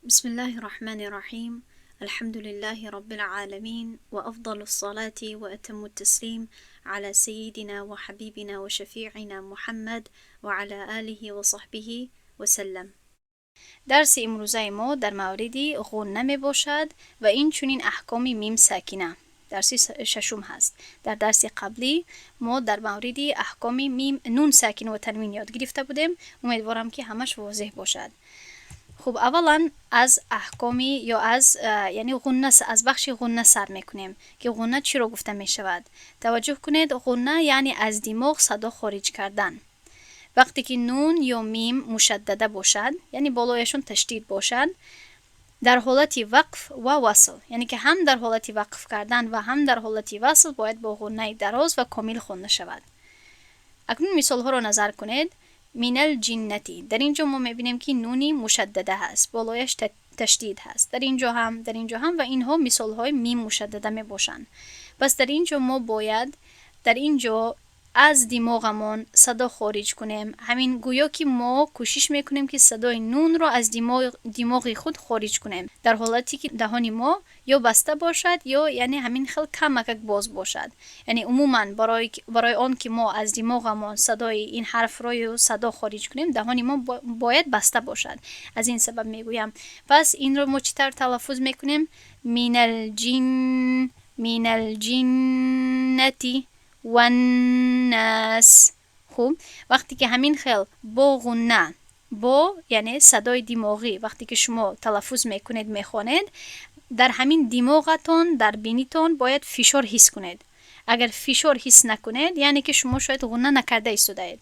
بسم الله الرحمن الرحيم. الحمد لله رب العالمين، وأفضل الصلاة وأتم التسليم على سيدنا وحبيبنا وشفيعنا محمد وعلى آله وصحبه وسلم. درس امروزه ما در مورد غنه می باشد و این چنین احکام میم ساکنه. درس ششم هست. در درس قبلی ما در مورد احکام میم نون ساکن و تنوین یاد گرفته بودیم. امیدوارم که همش واضح باشد. خب، اولا از احکامی یا از یعنی غنه، از بخش غنه سر میکنیم که غنه چی رو گفته می شود. توجه کنید، غنه یعنی از دماغ صدا خارج کردن. وقتی که نون یا میم مشدده باشد، یعنی بالایشون تشدید باشد، در حالت وقف و وصل، یعنی که هم در حالت وقف کردن و هم در حالت وصل باید با غنه دراز و کامل خوانده شود. اکنون مثال ها را نظر کنید. من الجنة. در اینجا ما میبینیم که نونی مشدده هست، بالایش تشدید هست، در اینجا هم، در اینجا هم و اینها مثال های میم مشدده می باشند. پس در اینجا ما باید در اینجا از دماغمان صدا خارج کنیم. همین گویا که ما کوشش میکنیم که صدای نون را از دماغ خود خارج کنیم، در حالتی که دهان ما یا بسته باشد یا یعنی همین خیلی کمکک باز باشد. یعنی عموما برای آن که ما از دماغمان صدای این حرف را یا صدا خارج کنیم، دهان ما باید بسته باشد. از این سبب میگویم. پس این رو ما چطور تلفظ میکنیم؟ من الجن، من الجنة والناس. خوب، وقتی که همین خیل با غنه، با یعنی صدای دماغی، وقتی که شما تلفظ میکنید، میخوانید، در همین دماغتان، در بینیتان باید فشار حس کنید. اگر فشار حس نکنید، یعنی که شما شاید غنه نکرده ایستاده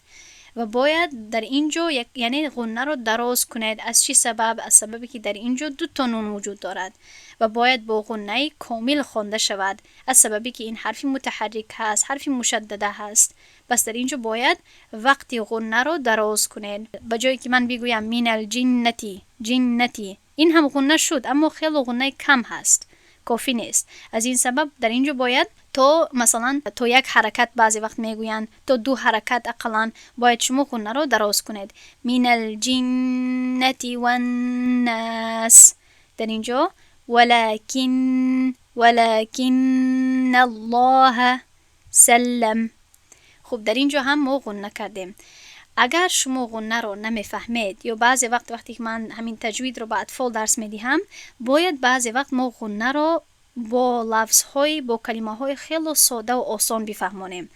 و باید در اینجا یعنی غنه رو دراز کنید. از چی سبب؟ از سببی که در اینجا دو تا نون وجود دارد و باید با غنه کامل خوانده شود، از سببی که این حرف متحرک هست، حرف مشدده هست. پس در اینجا باید وقتی غنه رو دراز کنید. به جایی که من بگویم من الجنة، جنة، این هم غنه شد، اما خیلی غنه کم هست، کافی نیست. از این سبب در اینجا باید تا مثلا تا یک حرکت، بعضی وقت میگویند تا دو حرکت اقلا باید شما غنه رو دراز کنید. من الجنة والناس. در اینجا ولكن، ولكن الله سلم. خب، در اینجا هم ما غنه کردیم. اگر شما غنه رو نمیفهمید یا بعضی وقت وقتی که من همین تجوید رو به اطفال درس میدهم، باید بعضی وقت ما غنه رو با لفظ های، با کلمه های خیلی ساده و آسان بفهمانیم.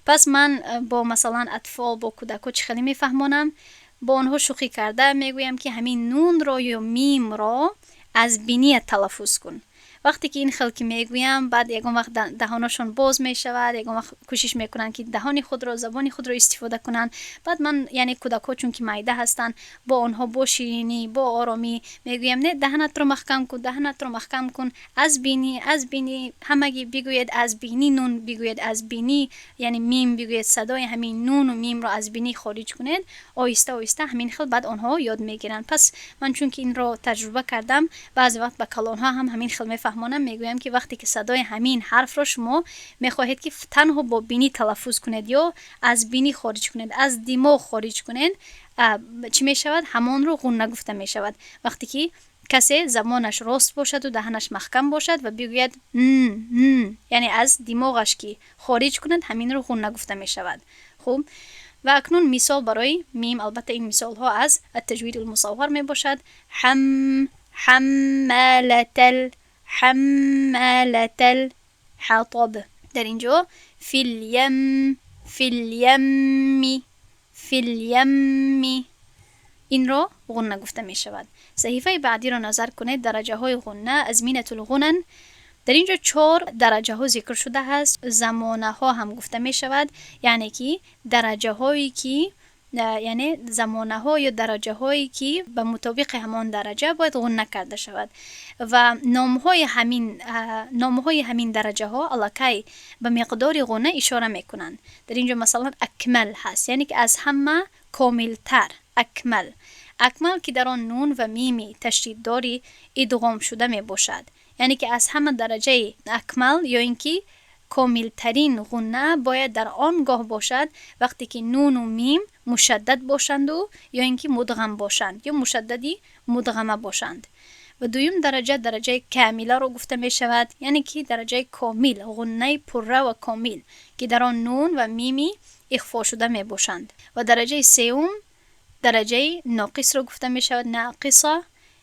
پس من با مثلا اطفال، با کودکو چی خیلی میفهمانم؟ با آنها شوخی کرده میگویم که همین نون رو یا میم رو از بینی تلفظ کن. وقتی که این خل که میگویم، بعد یگان وقت دهانشون باز میشود، یگان وقت کوشش میکنن که دهان خود رو، زبان خود رو استفاده کنن. بعد من یعنی کودکا چون که میده هستن، با آنها با شیرینی، با آرامی میگویم نه، دهنت رو محکم کن، دهنت رو محکم کن، از بینی، از بینی، همگی بگوید از بینی نون بگوید، از بینی یعنی میم بگوید، صدای همین نون و میم رو از بینی خارج کنید. آهسته آهسته همین خل بعد آنها یاد میگیرن. پس من چون که این رو تجربه کردم، بعضی وقت به کلان ها هم همین خل میفهمانم. میگویم که وقتی که صدای همین حرف را شما میخواهید که تنها با بینی تلفظ کنید یا از بینی خارج کنید، از دماغ خارج کنید، چی میشود؟ همان رو غنه گفته میشود. وقتی که کسی زبانش راست باشد و دهنش محکم باشد و بگوید ن، یعنی از دماغش که خارج کند، همین رو غنه گفته میشود. خوب، و اکنون مثال برای میم. البته این مثال ها از التجوید المصور می باشد. حم، حمالة حمالة الحطب. در اینجا في اليم، في اليم، في اليم، این را غنه گفته می شود. صحیفه بعدی را نظر کنید. درجه های غنه، ازمنة الغنن. در اینجا چهار درجه ها ذکر شده هست. زمانه ها هم گفته می شود، یعنی که درجه هایی که یعنی زمانه ها یا درجه هایی که به مطابق همان درجه باید غنه کرده شود و نام های همین درجه ها الکی به مقدار غنه اشاره میکنند. در اینجا مثلا اکمل هست، یعنی که از همه کاملتر. اکمل، اکمل که در آن نون و میمی تشدید داری ادغام شده می باشد، یعنی که از همه درجه اکمل یا اینکه Комилтарин ғунна бояд дар он гоҳ бошад, вақте ки нуну мим мушаддад бошанду ё ин ки мудғам бошанд, ё мушаддади мудғама бошанд. Ва дуюм дараҷа дараҷаи камиларо гуфта мешавад, яъне ки дараҷаи комил, ғуннаи пурра ва комил, ки дар он нун ва мими ихфошуда мебошанд. Ва дараҷаи сеюм дараҷаи ноқисро гуфта мешавад, нақиса,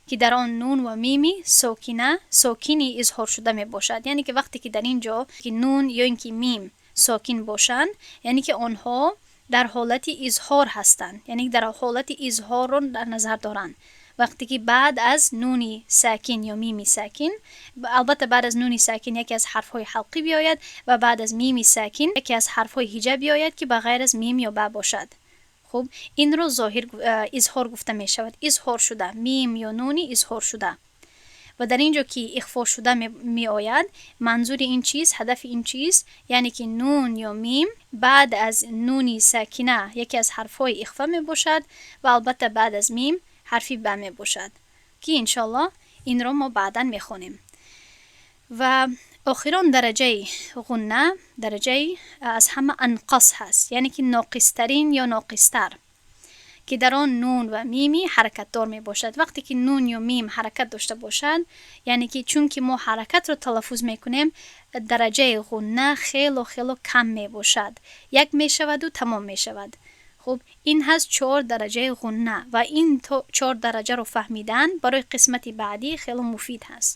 ки дар он нун ва мими сокина, сокини изҳоршуда мебошад. Яъне ки вақте ки дар ин ҷо ки нун ё ин ки мим сокин бошанд, яъне ки онҳо дар ҳолати изҳор ҳастанд, яъне дар ҳолати изҳорро дар назар доранд. Вақте ки баъд аз нуни сакин ё мими сакин, албатта баъд аз нуни сакин яке аз ҳарфҳои ҳалқӣ биёяд ва баъд аз мими сакин яке аз ҳарфҳои ҳиҷа биёяд, ки ба ғайр аз мим ё ба бошад. Хуб, инро зоҳир изҳор гуфта мешавад, изҳор шуда, мим ё нуни изҳор шуда. Ва дар ин ҷо ки ихфо шуда меояд, манзури ин чиз, ҳадафи ин чиз, яъне ки нун ё мим баъд аз нуни сакина яке аз ҳарфҳои ихфа мебошад ва албатта баъд аз мим ҳарфи ба мебошад, ки иншоаллоҳ инро мо баъдан мехонем. Ва охирон дараҷаи ғунна дараҷаи аз ҳама анқас ҳаст, яъне ки ноқистарин ё ноқистар, ки дар он нун ва мими ҳаракатдор мебошад. Вақте ки нун ё мим ҳаракат дошта бошад, яъне ки чунки мо ҳаракатро талаффуз мекунем, дараҷаи ғунна хело хело кам мебошад, як мешаваду тамом мешавад. Хуб, ин ҳаст чор дараҷаи ғунна ва ин чор дараҷаро фаҳмидан барои қисмати баъдӣ хело муфид ҳаст.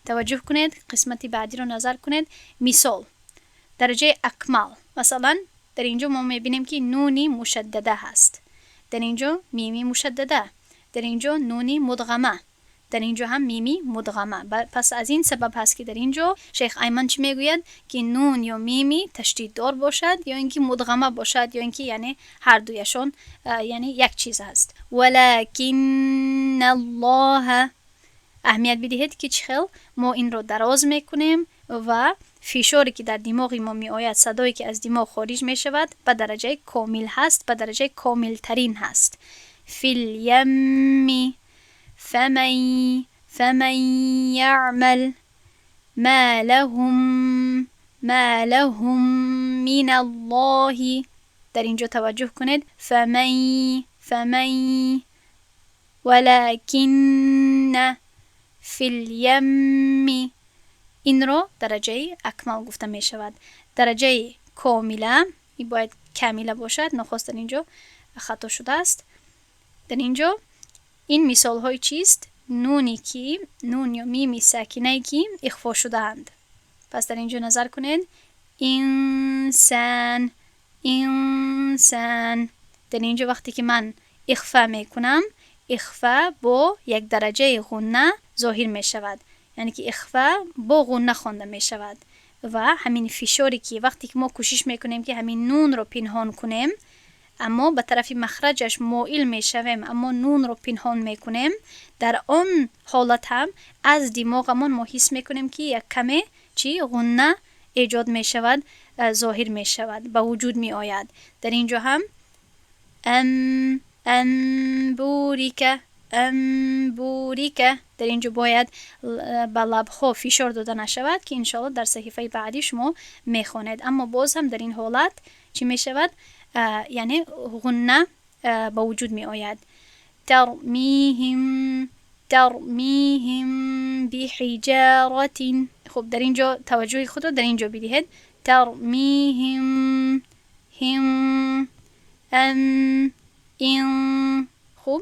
Таваҷҷӯҳ кунед, қисмати баъдиро назар кунед. Мисол, дараҷаи акмал. Масалан, дар ин ҷо мо мебинем, ки нуни мушаддада ҳаст, дар ин ҷо мими мушаддада, дар ин ҷо нуни мудғама, дар ин ҷо ҳам мими мудғама. Пас аз ин сабаб ҳаст, ки дар ин ҷо шейх Айман чӣ мегӯяд? Ки нун ё мими ташдиддор бошад ё ин ки мудғама бошад, ё ин ки яъне ҳар дуяшон, яъне як чиз аст. Валакинналлоҳа. Аҳамият бидиҳед, ки чӣ хел мо инро дароз мекунем ва фишоре ки дар димоғи мо меояд, садое ки аз димоғ хориҷ мешавад, ба дараҷаи комил ҳаст, ба дараҷаи комилтарин ҳаст. Фил-ямми, фаман яъмал, ма лаҳум миналлоҳи. Дар ин ҷо таваҷҷӯҳ кунед: фаман, валакинна, фил-ямми. Инро дараҷаи акмал гуфта мешавад, дараҷаи комила. Ин бояд камила бошад, нохост дар ин ҷо хато шудааст. Дар ин ҷо ин мисолҳои чист? Нуни ки нун ё мими сакинае ки ихфо шудаанд. Пас дар ин ҷо назар кунед: инсан, инсан. Дар ин ҷо вақте ки ман ихфа мекунам, ихфа бо як дараҷаи ғунна зоҳир мешавад, яъне ки ихфа бо ғунна хонда мешавад. Ва ҳамин фишоре ки вақте ки мо кӯшиш мекунем, ки ҳамин нунро пинҳон кунем, аммо ба тарафи махраҷаш моил мешавем, аммо нунро пинҳон мекунем, дар он ҳолат ҳам аз димоғамон мо ҳис мекунем, ки як каме чӣ ғунна эҷод мешавад, зоҳир мешавад, ба вуҷуд меояд. Дар ин ҷо ҳам ам, амбурика, амбурика. Дар ин ҷо бояд ба лабҳо фишор дода нашавад, ки иншоалло дар саҳифаи баъдӣ шумо мехонед. Аммо боз ҳам дар ин ҳолат чӣ мешавад? Яъне ғунна ба вуҷуд меояд. Тармиҳим, тармиҳим биҳиҷаратин. Хуб, дар ин ҷо таваҷҷӯҳи худро дар ин ҷо бидиҳед: тармиҳим, ҳим, ам, ин. Хуб,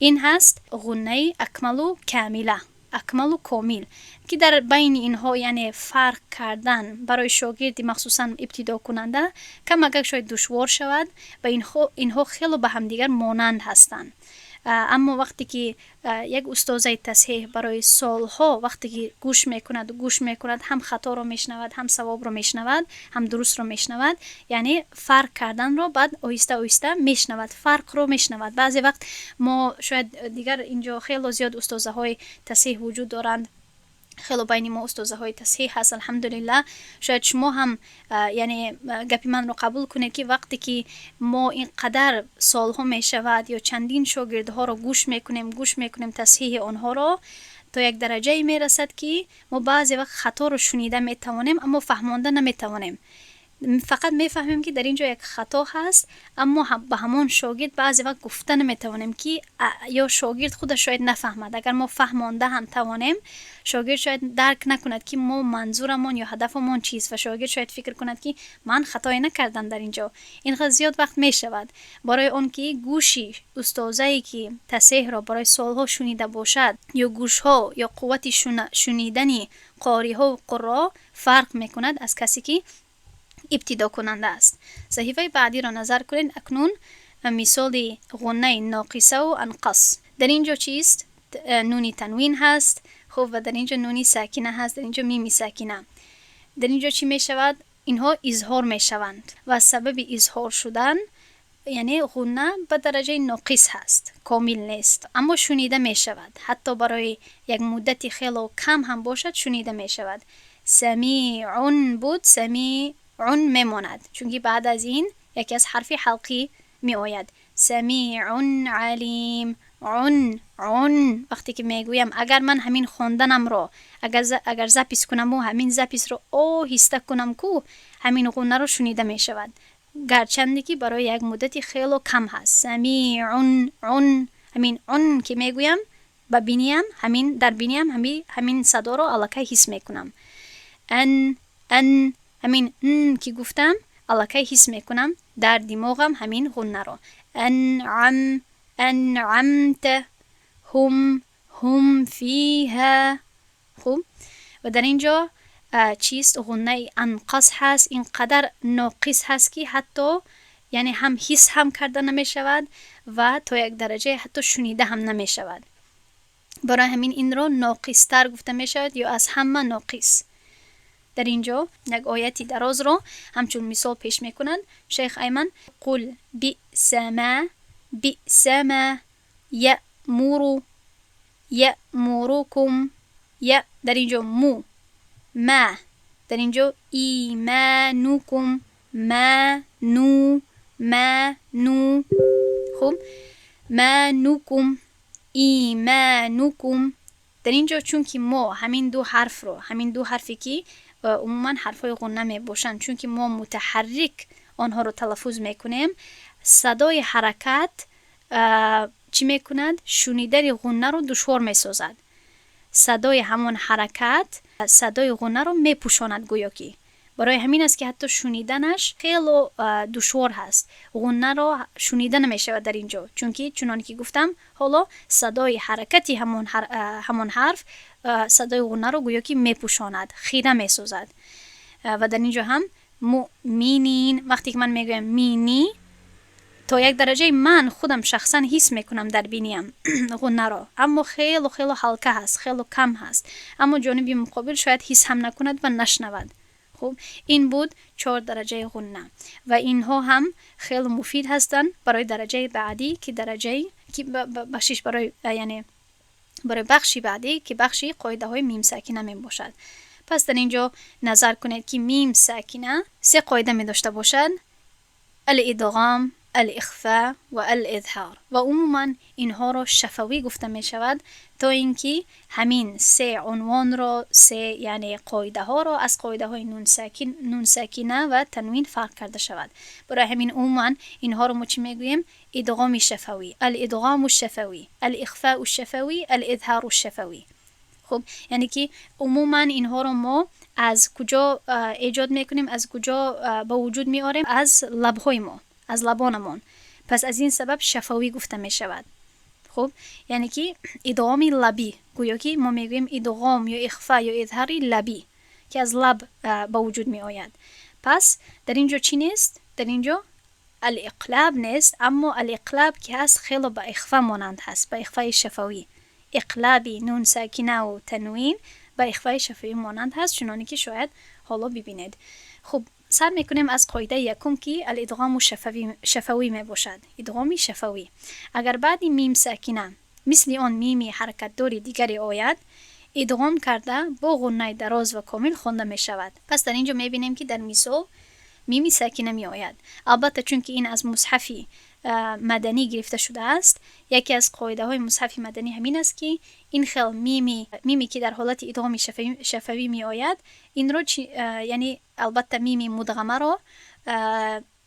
ин ҳаст ғуннаи акмалу камила, акмалу комил, ки дар байни инҳо, яъне фарқ кардан барои шогирди махсусан ибтидокунанда камакак шояд душвор шавад ва инҳо хело ба ҳамдигар монанд ҳастанд. Аммо вақте ки як устозаи тасҳеҳ барои солҳо вақте ки гӯш мекунад, гӯш мекунад, ҳам хаторо мешунавад, ҳам савобро мешунавад, ҳам дурустро мешунавад, яъне фарқ карданро баъд оҳиста оҳиста мешунавад, фарқро мешунавад. Баъзе вақт мо шояд дигар инҷо хело зиёд устозаҳои тасҳеҳ вуҷуд доранд, хело байни мо устозаҳои тасҳеҳ ҳаст, алҳамдулиллаҳ. Шояд шумо ҳам, яъне, гапи манро қабул кунед, ки вақте ки мо ин қадар солҳо мешавад ё чандин шогирдҳоро гӯш мекунем, гӯш мекунем тасҳиҳи онҳоро. То як дараҷае мерасад, ки мо баъзе вақт хаторо шунида метавонем, аммо фаҳмонда наметавонем. Фақат мефаҳмем, ки дар ин ҷо як хато ҳаст, аммо ба ҳамон шогирд баъзе вақт гуфта наметавонем, ки ё шогирд худаш шояд нафаҳмад. Агар мо фаҳмонда ҳам тавонем, шогирд шояд дарк накунад, ки мо манзурамон ё ҳадафамон чист, ва шогирд шояд фикр кунад, ки ман хатое накардам дар ин ҷо. Ин хел зиёд вақт мешавад, барои он ки гӯши устозае, ки тасҳеҳро барои солҳо шунида бошад, ё гӯшҳо ё қуввати шунидани қориҳову қурро фарқ мекунад аз касе, ки ибтидокунанда аст. Саҳифаи баъдиро назар кунед. Акнун мисоли ғуннаи ноқисаву анқас. Дар ин ҷо чист? Нуни танвин ҳаст. Хуб, ва дар ин ҷо нуни сакина ҳаст, дар ин ҷо мими сакина. Дар ин ҷо чӣ мешавад? Инҳо изҳор мешаванд ва сабаби изҳор шудан, яъне ғунна ба дараҷаи ноқис ҳаст, комил нест, аммо шунида мешавад. Ҳатто барои як муддати хело кам ҳам бошад, шунида мешавад. Самиун буд, самиун мемонад, чунки баъд аз ин яке аз ҳарфи ҳалқӣ меояд. Самиун алим. Ун, ун вақте ки мегӯям, агар ман ҳамин хонданамро агар запись кунаму ҳамин запись ро оҳиста кунам ку, ҳамин ғуннаро шунида мешавад, гарчанде ки барои як муддати хело кам ҳаст. Самиун, ун, ҳамин ун ки мегӯям, ба биниям ҳамин, дар биниям ҳамин садоро аллакай ҳис мекунам. Ан, ан, ҳамин н ки гуфтам, аллакай ҳис мекунам дар димоғам ҳамин ғуннаро. Анъам, анъамта, ҳум, ҳум фиҳа. Хуб, ва дар ин ҷо чист? Ғуннаи анқас ҳаст. Ин қадар ноқис ҳаст, ки ҳатто, яъне, ҳам ҳис ҳам карда намешавад ва то як дараҷае ҳатто шунида ҳам намешавад. Барои ҳамин инро ноқистар гуфта мешавад ё аз ҳама ноқис. Дар ин ҷо як ояти дарозро ҳамчун мисол пеш мекунад шайх Айман: قل بئس ما، بئس ما یأمر، یأمرکم، ی. Дар ин ҷо му, ма, дар ин ҷо ایمانکم، ма ну, ма ну. Хуб, манукум, иманукум. Дар ин ҷо, чунки мо ҳамин ду ҳарфро, ҳамин ду ҳарфе, ки умуман ҳарфҳои ғунна мебошанд, чунки мо мутаҳаррик онҳоро талаффуз мекунем, садои ҳаракат чӣ мекунад? Шунидани ғуннаро душвор месозад. Садои ҳамон ҳаракат садои ғуннаро мепӯшонад гӯё ки. Барои ҳамин аст, ки ҳатто шуниданаш хело душвор ҳаст, ғуннаро шунида намешавад дар ин ҷо, чунки, чуноне ки гуфтам, ҳоло садои ҳаракати ҳамон ҳарф садои ғуннаро гӯё ки мепӯшонад, хира месозад. Ва дар ин ҷо ҳам муъминин. Вақте ки ман мегӯям мини, то як дараҷаи ман худам шахсан ҳис мекунам дар биниям ғуннаро, аммо хело хело ҳалка ҳаст, хело кам ҳаст, аммо ҷониби муқобил шояд ҳис ҳам накунад ва нашнавад. Хуб, ин буд чор дараҷаи ғунна ва инҳо ҳам хело муфид ҳастанд барои дараҷаи баъдӣ, ки дараҷаи ки, бахшиш, барои, яъне, барои бахши баъдӣ, ки бахши қоидаҳои мимсакина мебошад. Пас дар ин ҷо назар кунед, ки мим сакина се қоида медошта бошад: алидғом, алихфа ва ализҳор. Ва умуман инҳоро шафавӣ гуфта мешавад, то ин ки ҳамин се унвонро, се, яъне, қоидаҳоро аз қоидаҳои нунсакина ва танвин фарқ карда шавад. Барои ҳамин умуман инҳоро мо чӣ мегӯем? Идғоми шафавӣ, алидғому шафавӣ, алихфау шафавӣ, ализҳару шафавӣ. Хуб, яъне ки умуман инҳоро мо аз куҷо эҷод мекунем, аз куҷо ба вуҷуд меорем? Аз лабҳои мо, аз лабонамон. Пас аз ин сабаб шафавӣ гуфта мешавад. Хуб, яъне ки идғоми лабӣ, гӯё ки мо мегӯем идғом ё ихфа ё изҳари лабӣ, ки аз лаб ба вуҷуд меояд. Пас дар ин ҷо чӣ нест? Дар ин ҷо алиқлаб нест, аммо алиқлаб ки ҳаст, хело ба ихфа монанд ҳаст, ба ихфаи шафавӣ. Иқлаби нун сакинаву танвин ба ихфаи шафавӣ монанд ҳаст, чуноне ки шояд ҳоло бибинед. Хуб, сар мекунем аз қоидаи якум, ки алидғому шафавӣ мебошад. Идғоми шафавӣ: агар баъди мим сакина мисли он мими ҳаракатдори дигаре ояд, идғом карда бо ғуннаи дароз ва комил хонда мешавад. Пас дар ин ҷо мебинем, ки дар мисол мими сакина меояд. Албатта, чунки ин аз мусҳафи маданӣ гирифта шудааст, яке аз қоидаҳои мусҳафи маданӣ ҳамин аст, ки Ин хел мими, ки дар ҳолати идғоми шафавӣ меояд, инро, яъне албатта мими мудғамаро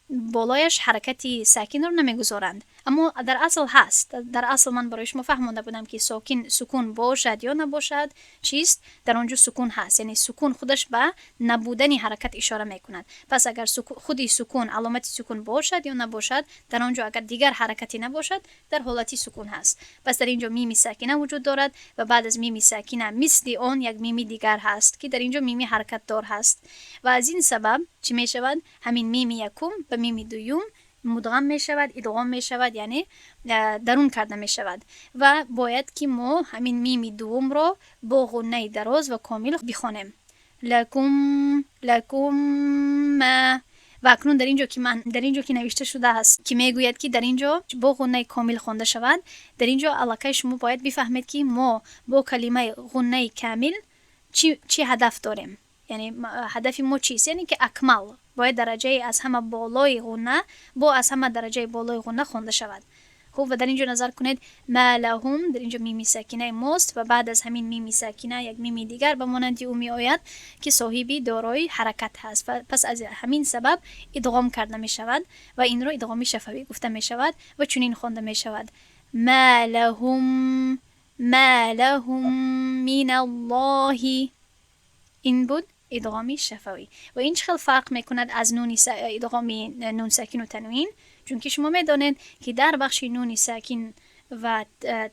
болояш ҳаракати сакинро намегузоранд, аммо дар асл ҳаст. Дар асл ман барои шумо фаҳмонда будам, ки сокин, сукун бошад ё набошад, чист? Дар он ҷо сукун ҳаст, яъне сукун худаш ба набудани ҳаракат ишора мекунад. Пас агар худи сукун, аломати сукун бошад ё набошад, дар он ҷо агар дигар ҳаракате набошад, дар ҳолати сукун ҳаст. Пас дар ин ҷо мими сакина вуҷуд дорад ва баъд аз мими сакина мисли он як мими дигар ҳаст, ки дар ин ҷо мими ҳаракатдор ҳаст. Ва аз ин сабаб чӣ мешавад? Ҳамин мими якум ба мими дуюм мудғам мешавад, идғом мешавад, яъне дарун карда мешавад. Ва бояд ки мо ҳамин мими дуввумро бо ғуннаи дароз ва комил бихонем: لكم، لكم ما. Ва акнун дар ин ҷо ки ман дар ин ҷо ки навишта шудааст, ки мегӯяд, ки дар ин ҷо бо ғуннаи комил хонда шавад, дар ин ҷо аллакай шумо бояд бифаҳмед, ки мо бо калимаи ғуннаи камил чӣ ҳадаф дорем, яъне ҳадафи мо чист? Яъне ки акмал бояд дараҷаи аз ҳама болои ғунна, бо аз ҳама дараҷаи болои ғунна хонда шавад. Хуб, ва дар ин ҷо назар кунед: ما لهم. Дар ин ҷо мими сакинаи мост ва баъд аз ҳамин мими сакина як мими дигар ба монанди ӯ меояд, ки соҳиби дорои ҳаракат ҳаст. Пас аз ҳамин сабаб идғом карда мешавад ва инро идғоми шафавӣ гуфта мешавад ва чунин хонда мешавад: ما لهم، ما لهم من الله. Ин буд идғоми шафавӣ. Ва ин чӣ хел фарқ мекунад аз нуни идғоми нун сакину танвин? Чунки шумо медонед, ки дар бахши нуни сакин ва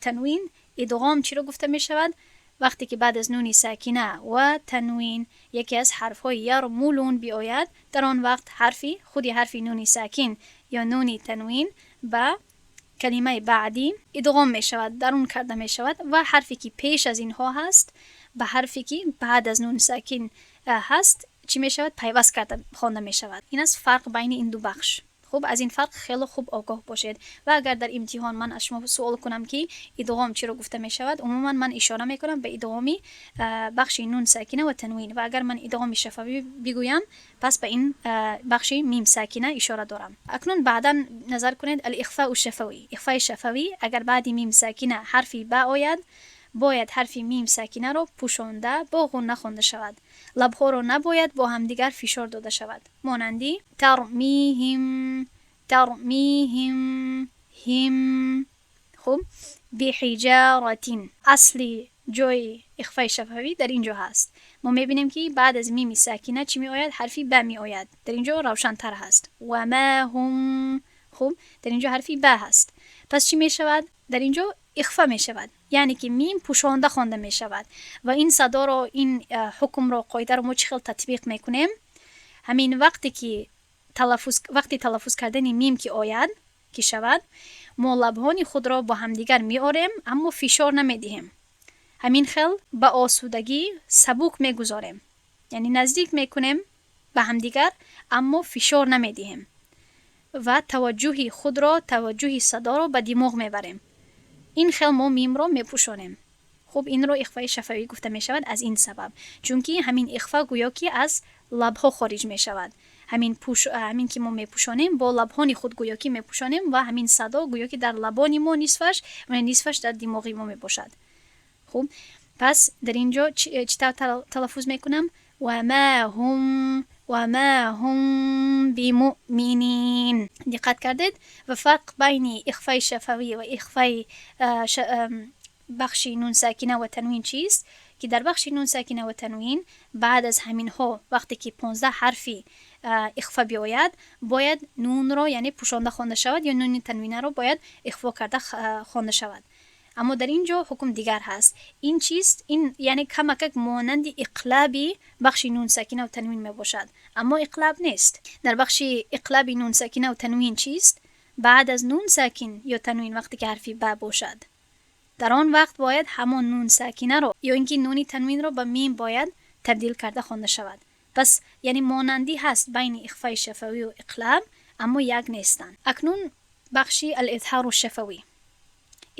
танвин идғом чиро гуфта мешавад? Вақте ки баъд аз нуни сакина ва танвин яке аз ҳарфҳои ярмулун биояд, дар он вақт ҳарфи худи ҳарфи нуни сакин ё нуни танвин ба калимаи баъдӣ идғом мешавад, дарун карда мешавад ва ҳарфе ки пеш аз инҳо ҳаст, ба ҳарфе ки баъд аз нуни сакин ҳаст, чӣ мешавад? Пайваст карда хонда мешавад. Ин аст фарқ байни ин ду бахш. Хуб, аз ин фарқ хеле хуб огоҳ бошед. Ва агар дар имтиҳон ман аз шумо суол кунам, ки идғом чиро гуфта мешавад, умуман ман ишора мекунам ба идғоми бахши нун сакина ва танвин. Ва агар ман идғоми шафавӣ бигӯям, пас ба ин бахши мим сакина ишора дорам. Акнун баъдан назар кунед: الإخفاء الشفوي, ихфаи шафавӣ. Агар баъди мим сакина ҳарфи ба ояд, бояд ҳарфи мим сакинаро пӯшонда бо ғунна хонда шавад. Лабҳоро набояд бо ҳамдигар фишор дода шавад, монанди ترميهم، ترميهم، هم. Хуб, بحجارة. Асли ҷои ихфаи шафавӣ дар ин ҷо ҳаст. Мо мебинем, ки баъд аз мими сакина чӣ меояд? Ҳарфи ба меояд. Дар ин ҷо равшантар ҳаст: وما هم. Хуб, дар ин ҷо ҳарфи ба ҳаст. Пас чӣ мешавад? Дар ин ҷо ихфа мешавад, яъне ки мим пӯшонда хонда мешавад. Ва ин садоро, ин ҳукмро, қоидаро мо чӣ хел татбиқ мекунем? Ҳамин вақте ки талаффуз, вақти талаффуз кардани мим ки ояд, ки шавад, мо лабҳони худро бо ҳамдигар меорем, аммо фишор намедиҳем. Ҳамин хел ба осудагӣ сабук мегузорем, яъне наздик мекунем ба ҳамдигар, аммо фишор намедиҳем ва таваҷҷӯҳи худро, таваҷҷӯҳи садоро ба димоғ мебарем. Ин хел мо мимро мепӯшонем. Хуб, инро ихфаи шафавӣ гуфта мешавад аз ин сабаб, чунки ҳамин ихфа гӯё ки аз лабҳо хориҷ мешавад. Ҳамин пӯш, ҳамин ки мо мепӯшонем, бо лабҳони худ гӯё ки мепӯшонем ва ҳамин садо гӯё ки дар лабони мо нисфаш ва нисфаш дар димоғи мо мебошад. Хуб, пас дар ин ҷо чӣ тавр талаффуз мекунам? وما هم، وما هم بمؤمنين. Диққат кардед? Ва фарқ байни ихфаи шафавӣ ва ихфаи бахши нун сакина ва танвин чист? Ки дар бахши нун сакина ва танвин баъд аз ҳаминҳо вақте ки 15 ҳарфи ихфа биояд, бояд нунро, яъне, пӯшонда хонда шавад ё нуни танвинаро бояд ихфо карда хонда шавад. Аммо дар ин ҷо ҳукм дигар ҳаст. Ин чист? Ин яъне камакак монанди иқлаби бахши нун сакина ва танвин мебошад, аммо иқлаб нест. Дар бахши иқлаби нун сакина ва танвин чист? Баъд аз нун сакин ё танвин вақте ки ҳарфи ба бошад, дар он вақт бояд ҳамон нун сакинаро ё ин ки нуни танвинро ба мим бояд табдил карда хонда шавад. Пас яъне монандӣ ҳаст байни ихфаи шафавию иқлаб, аммо як нестанд. Акнун бахши الإظهار الشفوي,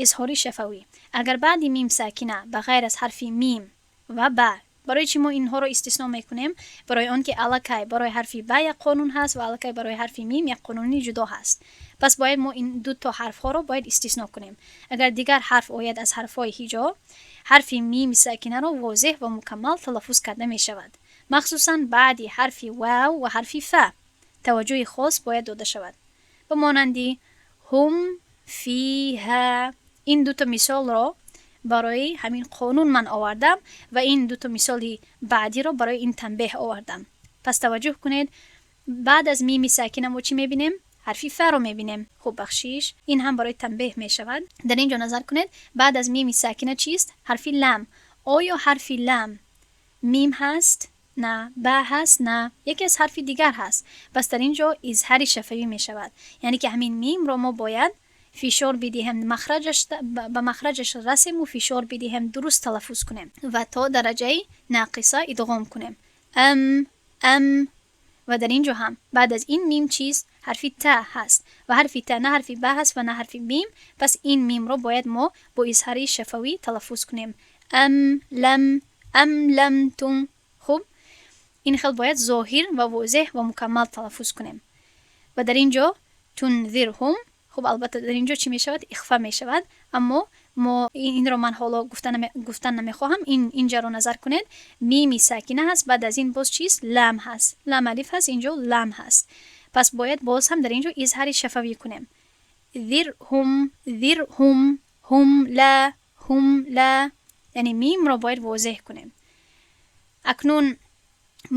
изҳори шафавӣ. Агар баъди мим сакина ба ғайр аз ҳарфи мим ва ба Барои чӣ мо инҳоро истисно мекунем? Барои он ки аллакай барои ҳарфи ба як қонун ҳаст ва аллакай барои ҳарфи мим як қонуни ҷудо ҳаст. Пас бояд мо ин дуто ҳарфҳоро бояд истисно кунем. Агар дигар ҳарф ояд аз ҳарфҳои ҳиҷо, ҳарфи мими сакинаро возеҳ ва мукаммал талаффуз карда мешавад. Махсусан баъди ҳарфи вав ва ҳарфи фа таваҷҷӯҳи хос бояд дода шавад, ба монанди ҳум фиҳа. Ин дуто мисолро барои ҳамин қонун ман овардам ва ин дуто мисоли баъдиро барои ин танбеҳ овардам. Пас таваҷҷӯҳ кунед, баъд аз мими сакина мо чӣ мебинем? Ҳарфи фаро мебинем. Хуб, бахшиш, ин ҳам барои танбеҳ мешавад. Дар ин ҷо назар кунед, баъд аз мими сакина чист? Ҳарфи лам. Оё ҳарфи лам мим ҳаст? На. Ба ҳаст? На, яке аз ҳарфи дигар ҳаст. Пас дар ин ҷо изҳари шафавӣ мешавад, яъне ки ҳамин мимро мо бояд фишор бидиҳем, ба махраҷаш расему фишор бидиҳем, дуруст талаффуз кунем ва то дараҷаи нақиса идғом кунем: ам, ам. Ва дар ин ҷо ҳам баъд аз ин мим чист? Ҳарфи та ҳаст ва ҳарфи та на ҳарфи ба ҳаст ва на ҳарфи мим. Пас ин мимро бояд мо бо изҳари шафавӣ талаффуз кунем: ам лам, ам лам тум. Хуб, ин хел бояд зоҳир ва возеҳ ва мукаммал талаффуз кунем. Ва дар ин ҷо тунзирҳум. Хуб, албатта, дар ин ҷо чӣ мешавад? Ихфа мешавад. Аммо мо инро ман ҳоло гуфтан намехоҳам. Инҷаро назар кунед, мими сакина ҳаст, баъд аз ин боз чист? Лам ҳаст, лам алиф ҳаст, инҷо лам ҳаст. Пас бояд боз ҳам дар ин ҷо изҳари шафавӣ кунем: зирҳум, зирҳум, ҳум ла, ҳум ла. Яъне мимро бояд возеҳ кунем. Акнун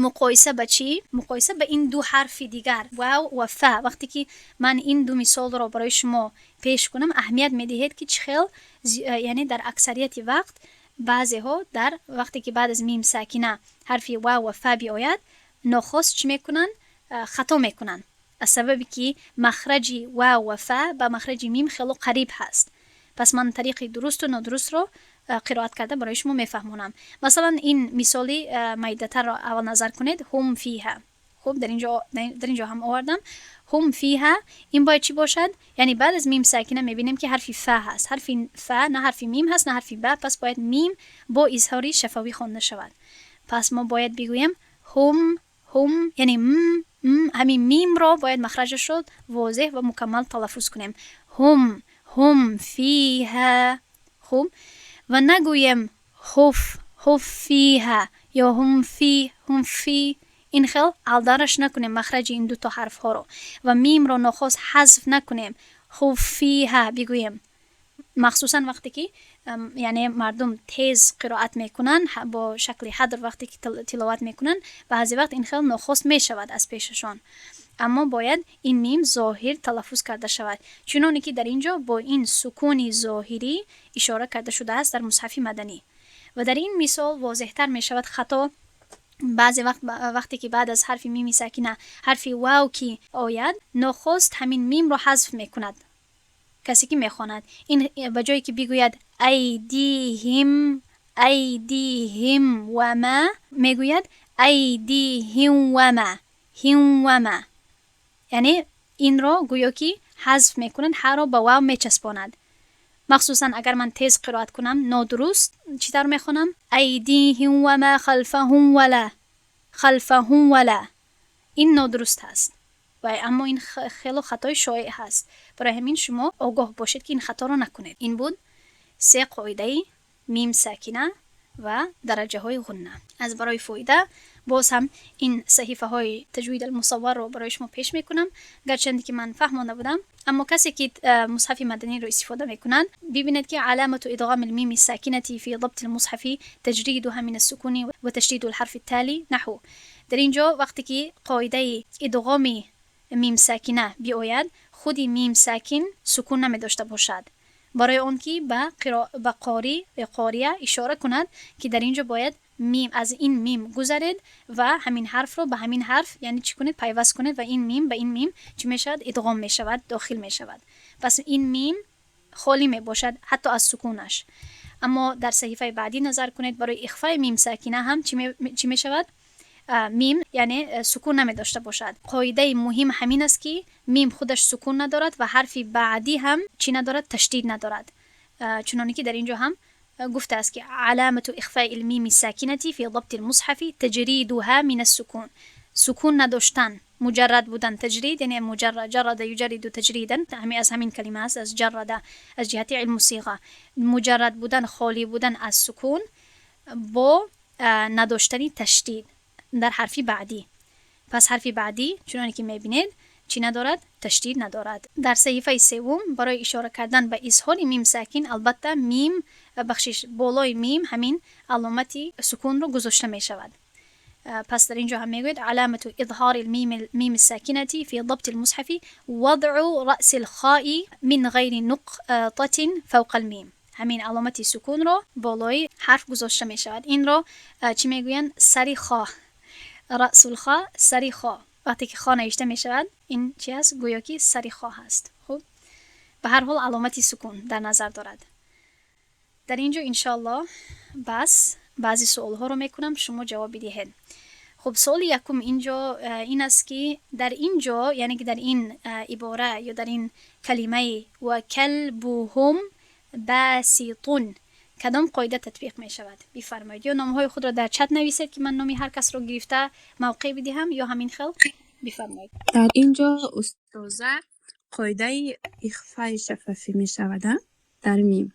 муқоиса ба чӣ? Муқоиса ба ин ду ҳарфи дигар, вав ва фа. Вақте ки ман ин ду мисолро барои шумо пеш кунам, аҳамият медиҳед, ки чӣ хел, яъне дар аксарияти вақт баъзеҳо дар вақте ки баъд аз мим сакина ҳарфи вав ва фа биояд, нохост чӣ мекунанд? Хато мекунанд, аз сабабе ки махраҷи вав ва фа ба махраҷи мим хело қариб ҳаст. Пас ман тариқи дурусту нодурустро қироат карда барои шумо мефаҳмонам. Масалан, ин мисоли майдатарро аввал назар кунед: ҳум фиҳа. Хуб, дар ин ҷо ҳам овардам ҳум фиҳа. Ин бояд чӣ бошад? Яъне баъд аз мим сакина мебинем, ки ҳарфи фа ҳаст. Ҳарфи фа на ҳарфи мим ҳаст, на ҳарфи ба. Пас бояд мим бо изҳори шафавӣ хонда шавад. Пас мо бояд бигӯем ҳум, ҳум, яъне м, м. Ҳамин мимро бояд махраҷашро возеҳ ва мукаммал талаффуз кунем: ҳум, ҳум фиҳа. Хуб, ва нагӯем ҳуф, ҳуф фиҳа ё ҳум фи, ҳум фи. Ин хел алдараш накунем махраҷи ин дуто ҳарфҳоро ва мимро нохост ҳазф накунем, ҳуф фиҳа бигӯем. Махсусан вақте ки, яъне, мардум тез қироат мекунанд, бо шакли ҳадр вақте ки тиловат мекунанд, баъзе вақт ин хел нохост мешавад аз пешашон. Аммо бояд ин мим зоҳир талаффуз карда шавад, чуноне ки дар ин ҷо бо ин сукуни зоҳирӣ ишора карда шудааст дар мусҳафи маданӣ. Ва дар ин мисол возеҳтар мешавад хато. Баъзе вақт, вақте ки баъд аз ҳарфи мими сакина ҳарфи вав ки ояд, нохост ҳамин мимро ҳазф мекунад касе ки мехонад. Ин ба ҷое ки бигӯяд айдиҳим, айдиҳим вама, мегӯяд айдиҳим вама, ҳим вама. Яъне инро гӯё ки ҳазф мекунад, ҳаро ба вав мечаспонад. Махсусан агар ман тез қироат кунам нодуруст, чӣ тавр мехонам? Айдиҳим вама халфаҳум вала, халфаҳум вала. Ин нодуруст ҳаст ва аммо ин хело хатои шоеъ ҳаст. Барои ҳамин шумо огоҳ бошед, ки ин хаторо накунед. Ин буд се қоидаи мим сакина ва дараҷаҳои ғунна. Аз барои фоида боз ҳам ин саҳифаҳои таҷвид алмусавварро барои шумо пеш мекунам. Гарчанде ки ман фаҳмонда будам, аммо касе ки мусҳафи маданиро истифода мекунад, бибинед, ки علامة إدغام الميم الساكنة في ضبط المصحف تجريدها من السكون وتشديد الحرف التالي نحو. Дар ин ҷо вақте ки қоидаи идғоми мим сакина биояд, худи мим сакин сукун намедошта бошад, барои он ки ба қорӣ ё қория ишора кунад, ки дар ин ҷо бояд мим аз ин мим гузаред ва ҳамин ҳарфро ба ҳамин ҳарф, яъне чӣ кунед? Пайваст кунед. Ва ин мим ба ин мим чӣ мешавад? Идғом мешавад, дохил мешавад. Пас ин мим холӣ мебошад ҳатто аз сукунаш. Аммо дар саҳифаи баъдӣ назар кунед, барои ихфаи мим сакина ҳам чӣ мешавад? Мим, яъне, сукун намедошта бошад. Қоидаи муҳим ҳамин аст, ки мим худаш сукун надорад ва ҳарфи баъдӣ ҳам чӣ надорад? Ташдид надорад, чуноне ки дар ин ҷо ҳам. Гуфтааст, ки علامة إخفاء الميم الساكنة في ضبط المصحف تجريدها من السكون. سکون نداشتن، مجرد بودن. تجرید یعنی مجرد، جرد يجرد تجريدا، همین از همین کلمه است، از جرد، از جهت علم صیغه. مجرد بودن، خالی بودن از سکون با نداشتن تشدید در حرفی بعدی. پس حرفی بعدی چنانی که میبینید چی ندارد؟ تشدید ندارد. در صحیفه سوم برای اشاره کردن به اظهار میم ساکن، البته میم، بخشش، بالای میم همین علامتی سکون رو گذاشته می شود. پس در اینجا هم میگوید علامة إظهار الميم الميم الساكنة في ضبط المصحف وضع رأس الخاء من غير نقطة فوق الميم. همین علامت سکون رو بالای حرف گذاشته می شود. این رو چی میگوین؟ سری خا، رأس الخاء، سری خا. وقتی که خا نوشته می شود، این چی است؟ گویا که سری خا هست. خب، به هر حال علامت سکون در نظر دارد. در اینجا انشالله بس بعضی سوال ها رو میکنم، شما جواب بدهید. خب، سوال یکم اینجا این است که در اینجا، یعنی که در این عباره یا در این کلمه وكلبهم باسط کدام قاعده تطبیق می شود؟ بفرمایید، یا نام های خود را در چت نویسید که من نامی هر کس رو گرفته موقع بدهم، یا همین خل بفرمایید. در اینجا استاذه، قاعده اخفای شفوی می شود. در میم،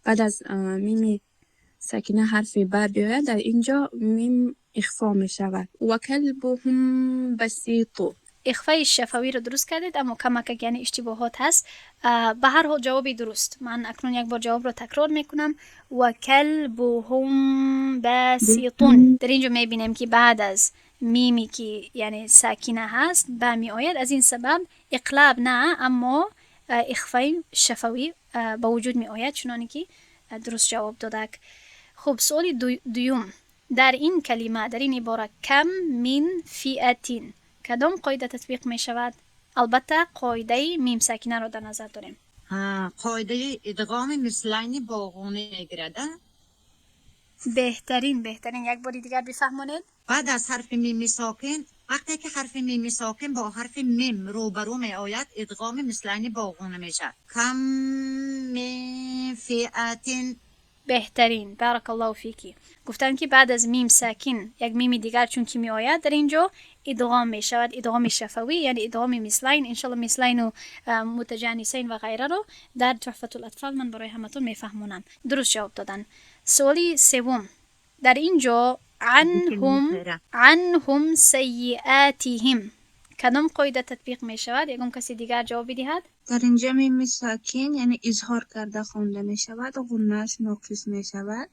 بعد از میم ساکنه حرف با بیاید، در اینجا میم اخفا می شود. وكلبهم بسيط. اخفای شفوی رو درست کردید، اما کمک یعنی اشتباهات هست. به هر حال جوابی درست. من اکنون یک بار جواب رو تکرار میکنم: وكلبهم باسط. در اینجا میبینیم که بعد از میمی که یعنی ساکنه هست با می آید. از این سبب اقلاب نه، اما اخفای شفوی به وجود می آید، چنانی که درست جواب دادک. خب، سوال دوم: در این کلمه، در این عباره كم من فئة کدام قاعده تطبیق می شود؟ البته قاعده میم ساکنه را در نظر داریم. قاعده ادغام مثلین با غنه میگیرد. بهترین، بهترین. یک باری دیگر بفهمانید. بعد از حرف میم ساکن، وقتی که حرف میم ساکن با حرف میم روبرو می آید، ادغام مثلین با غنه میشه. كم من فئة. بهترین، بارك الله فيكي. گفتن که بعد از میم ساکن یک میم دیگر چون که می آید، در اینجا ادغام می شود، ادغام شفوی، یعنی ادغام مثلین. انشالله مثلین و متجانسین و غیره رو در تحفة الاطفال من برای همتون میفهمونم. درست جواب دادن. سوالی سوم: در اینجا عنهم عنهم سيئاتهم کدام قاعده تطبیق می شود؟ یکم کسی دیگر جواب بدهد. در اینجا میم ساکن یعنی اظهار کرده خوانده می شود و غنه‌اش ناقص می شود.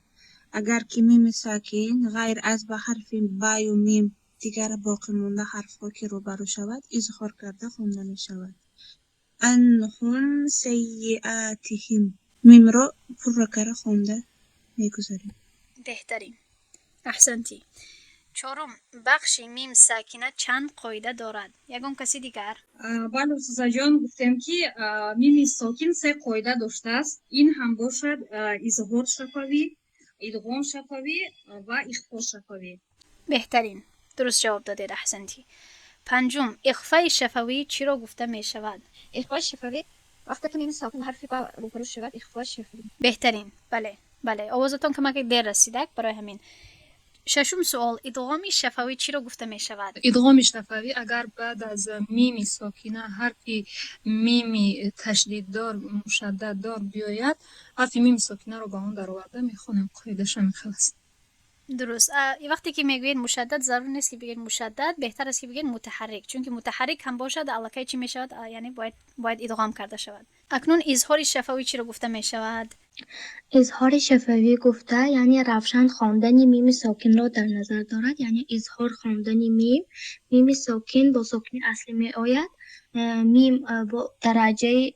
اگر که میم ساکن غیر از به حرف با و میم دیگر باقی مانده حرف ها که روبرو شود، اظهار کرده خوانده می شود. عنهم سيئاتهم، میم را پرره کرده خوانده میگذاریم. بهترین، احسنتی. چهارم: بخش میم ساکنه چند قاعده دارد؟ یگان کسی دیگر. Бале, устозаҷон، гуфтем ки мими сокин се қоида доштааст. Ин ҳам бошад изҳор шафавӣ، идғом шафавӣ ва ихфо шафавӣ. بهترین، درست جواب دادید، احسنتی. پنجم: اخفای شفوی چی را گفته می شود؟ اخفای شفوی وقتی که میم ساکن حرفی با روبرو شود، اخفای شفوی. بهترین، بله بله. آوازتان کمک دیر رسیدک، برای همین. ششم سوال: ادغام شفوی چی را گفته می شود؟ ادغام شفوی اگر بعد از میم ساکنه حرفی میمی تشدیددار، مشدددار بیاید، حرف میم ساکنه رو به آن درآورده میخونم. قاعده‌اش همین است. درست. وقتی که میگویید مشدد، ضرور نیست که بگید مشدد، بهتر است که بگید متحرک، چون که متحرک هم باشد الکی چی میشود؟ یعنی باید ادغام کرده شود. اکنون اظهار شفوی چی را گفته می شود؟ اظهار شفوی گفته یعنی روشن خواندن میم ساکن را در نظر دارد، یعنی اظهار خواندن میم. میم ساکن با ساکن اصلی می آید، میم با درجه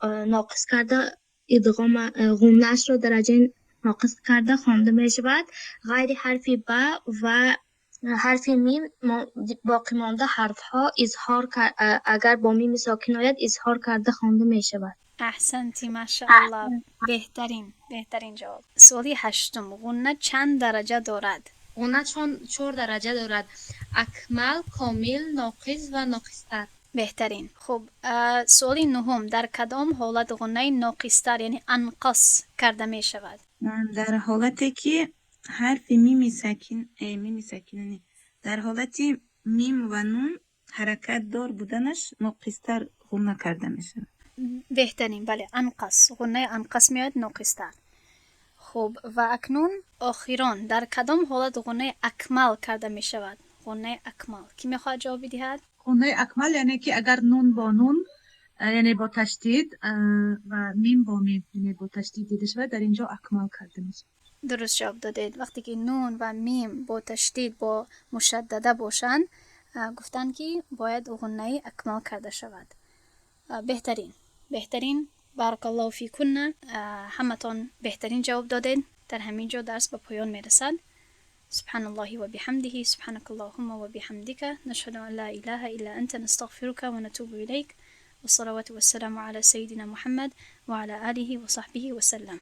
ناقص کرده ادغام، غنه‌اش را درجه ناقص کرده خوانده می شود. غیر حرف با و حرف میم، باقی مانده حرف ها اظهار اگر با میم ساکن آید، اظهار کرده خوانده می شود. احسنتی، ماشاءالله، بهترین، بهترین جواب. سوالی هشتم: غنه چند درجه دارد؟ غنه چهار درجه دارد: اکمل، کامل، ناقص و ناقصتر. بهترین. خب، سوالی نهم: در کدام حالت غنه ناقصتر، یعنی انقص کرده می شود؟ Дар ҳолате ки ҳарфи мими сакин, мими сакина не, дар ҳолати мим ва нун ҳаракатдор буданаш ноқистар ғунна карда мешавад. Беҳтарин, бале, анқас, ғуннаи анқас меояд, ноқистар. Хуб, ва акнун охирон, дар кадом ҳолат ғуннаи акмал карда мешавад? Ғуннаи акмал кӣ мехоҳад ҷавоб бидиҳад? Ғуннаи акмал, яъне ки агар нун бо нун, яъне бо ташдид, ва мим бо мим, яъне бо ташдид дида шавад, дар инҷо акмал карда мешавад. Дуруст ҷавоб додед. Вақте ки нун ва мим бо ташдид, бо мушаддада бошанд, гуфтанд, ки бояд ғуннаи акмал карда шавад. Беҳтарин, беҳтарин, баракаллоҳу фикунна, ҳаматон беҳтарин ҷавоб додед. Дар ҳамин ҷо дарс ба поён мерасад. سبحان الله وبحمده، سبحانك اللهم وبحمدك، نشهد أن لا إله إلا أنت، نستغفرك ونتوب إليك، والصلوات والسلام على سيدنا محمد وعلى آله وصحبه وسلم.